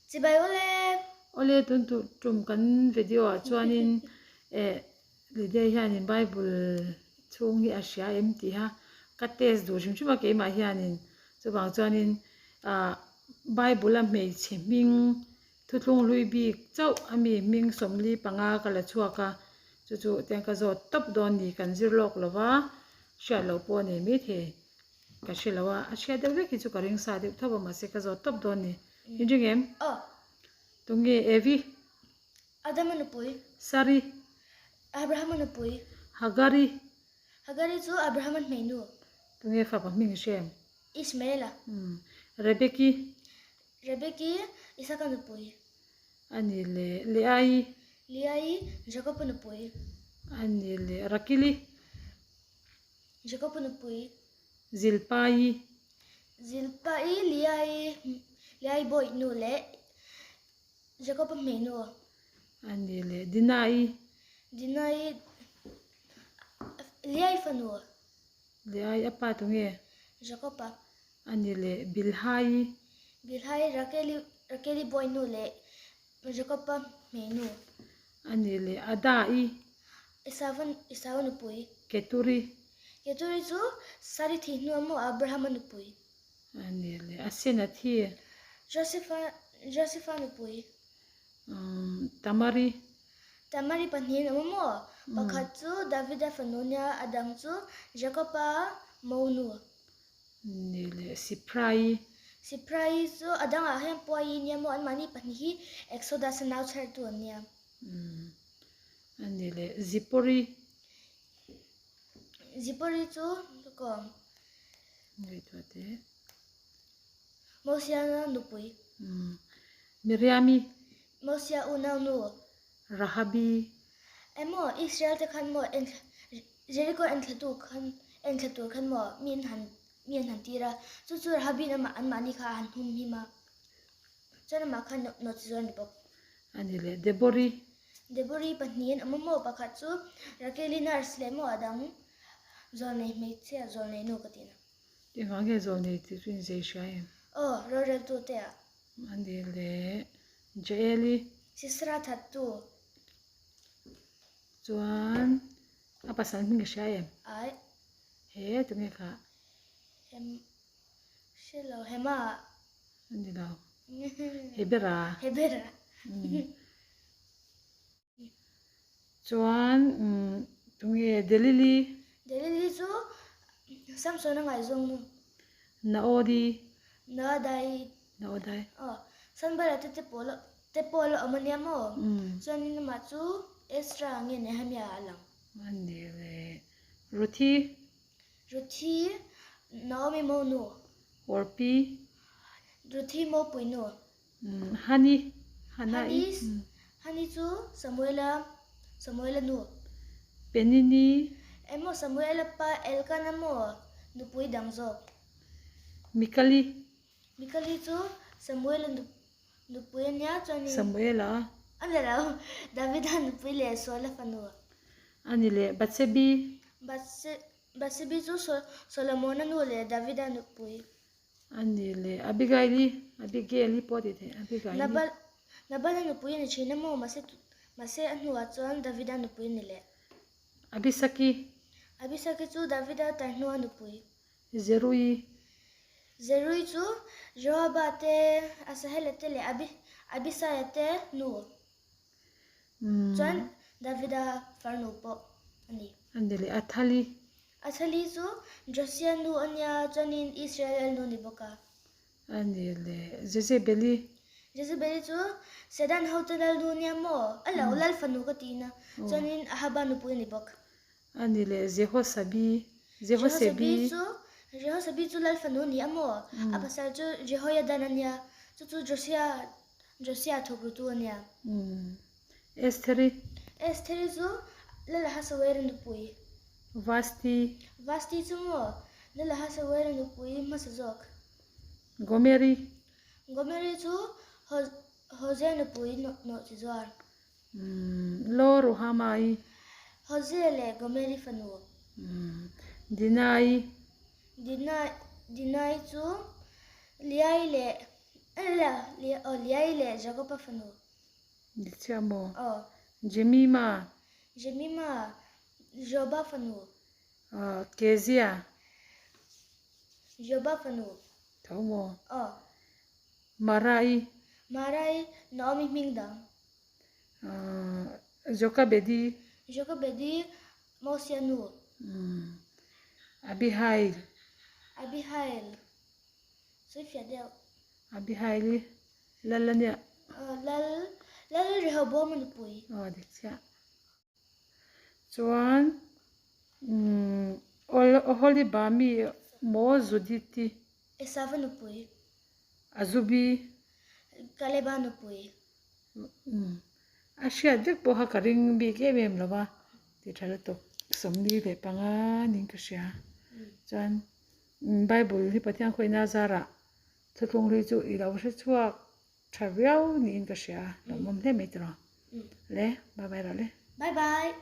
Chibai awle! Awle tun tur tum kan video ah chuanin eh Lydia hianin Bible chhung hi a hria em tih a ka test duh hrim hrim a keimah hianin chuvang chuanin ah Bible a hmeichhe hming thuthlung hlui bik chauh a mi hming 45 ka la chhuak a chu chu tiang ka zawt tawp dawn ni kan zir lawk lova hriat loh pawh a nei maithei. Ka hre lo a, a chhiat deuh vek hi chu ka ring sa deuh tho a mahse ka zawt tawp dawn ni. In ring em? Aw. Tunge Evi? Adama nupui. Sari. Abrahama nupui. Hagari. Hagari chu Abrahama hmeinu. Tunge fapa hming i hre em? Ismaela. Umm. Rebeki. Rebeki, Isaka nupui. A ni leh Leai. Leai, Jakoba nupui. A ni leh Rakili. Jakob nupui. Zilpai. Zilpai Liai Liai bawih nu leh Jakob hmei nu. A ni leh Dinai. Dinai Liai fanu. Liai a pa tu nge? Jakob a. A ni leh Bilhai. Bilhai Rakeli Rakeli bawih nu leh Jakob a hmei nu. A ni leh Adai. Esau Esau nupui. Keturi. Keturi chu Sari thih hnuah maw Abrahama nupui. A ni leh Asenathi. Josefa Josefa nupui. Umm Tamari. Tamari pahnihin awm a maw? Pakhat chu Davida fanu nia a dang chu Jakoba monu. Ni leh Siprai. Siprai chu a dangah hian Puai nia maw anmahni pahnih hi Exodus-a nau chhertu an nia. Umm a ni leh Zipori. Zipori chu kawm. Ngaihtuah teh. Mosia nupui. Umm Miriami. Mosia unau nu. Rahabi. Emaw Israel te khan maw enthla Jericho enthlatu khan enthla tur khan maw mi an han mi an han tir a, chu chu Rahabi'n amah anmahni kha a han hum him a, chuan amah khan nawt chi zawr a ni bawk. A ni leh Debori. Debori pahnih an awm a maw pakhat chu Rakeli nurse leh maw a dang zawlnei hmeichhia zawlnei nu ka tihna. Engvang nge zawlnei tih chu inzei hria em? Aw, roreltu te ah. A ni leh Jaeli. Sisera thattu. Chuan a pasal hming i hria em? Ai. He tunge kha? Hem hre lo Hema. A ni lo. Hebera. Hebera. Chuan tunge Delili. Delili chu Samson a ngaihzawng nu. Naodi. Naodai. Naodai. Aw Sanballat te pawh te pawh a la awm ania maw? Chuanin amah chu Ezra nge Nehemia a lang. A ni le. Ruthi. Ruthi Naomi monu. Orpi. Ruthi mopui nu. Hani, Hana-i. Hani chu Samuela, Samuela nu. Penini. Emaw Samuela pa Elkana maw nupui dang zawk? Mikali. Mikali chu Samuela nupui a nia chuanin. Samuela. A ni lo, Davida nupui leh Saula fanu. A ni leh Batsebi. Batsebi chu Solomona nu leh Davida nupui. A ni leh Abigaili, Abigail-i pawh a ti theih, Abigaili. Nabal, Nabala nupui a ni thin a maw? Mahse, mahse a hnuah chuan Davida nupui a ni leh. Abisaki. Abisaki chu Davida tar hnua nupui. Zerui. Zerui chu Joaba te, Asahela te leh Abi, Abisaia te nu. Chuan Davida farnu pawh a ni. A ni leh Athali. Athali chu Josia nu a nia, chuanin Israel nu ni bawk a. A ni leh Jezebeli. Jezebeli chu Sedan hote lal nu nia maw? A lo lal fanu ka tihna, chuanin Ahaba nupui a ni bawk. A ni leh Jehosabi. Jehosebi. Chu Jehosabi chu lal fanu a ni a maw? A pasal chu Jehoiadan a nia, chu chu Josia Josia thawkrutu a nia. Estheri. Estheri chu Lal Ahasuera nupui. Vasti. Vasti chu maw Lal Ahasuera nupui hmasa zawk? Gomeri. Gomeri chu Hosea nupui nawh chi zuar. Lo Ruhamai. Hosea leh Gomeri fanu. Dinai. Dinai chu Liai leh. Aw Liai leh Jakoba fanu. Dik chiah maw? Aw. Jemima. Jemima, Joba fanu. Aw, Kezia. Joba fanu. Tho maw? Aw. Marai. Marai, Naomi hming dang. Aw, Jokabedi. Jokabedi, Mosia nu. Abihail. Abihail, sawifiah deuh. Abihail i lal a nia. Lal, Lal Rehoboam a nupui. Aw dik chiah. Chuan umm Oholibami maw Judith-i. Esava nupui. Azubi. Kaleba nupui. Umm a hriat vek pawh kha ka ring bik em em lo va ti tha lutuk 45 niin ka hria. Chuan Bible hi Pathian khawihna zarah Thuthlung hlui chu i lo hre chhuak tha viau niin ka hria a, lawmawm hle mai tiraw. Le, bye bye rawh le. Bye bye.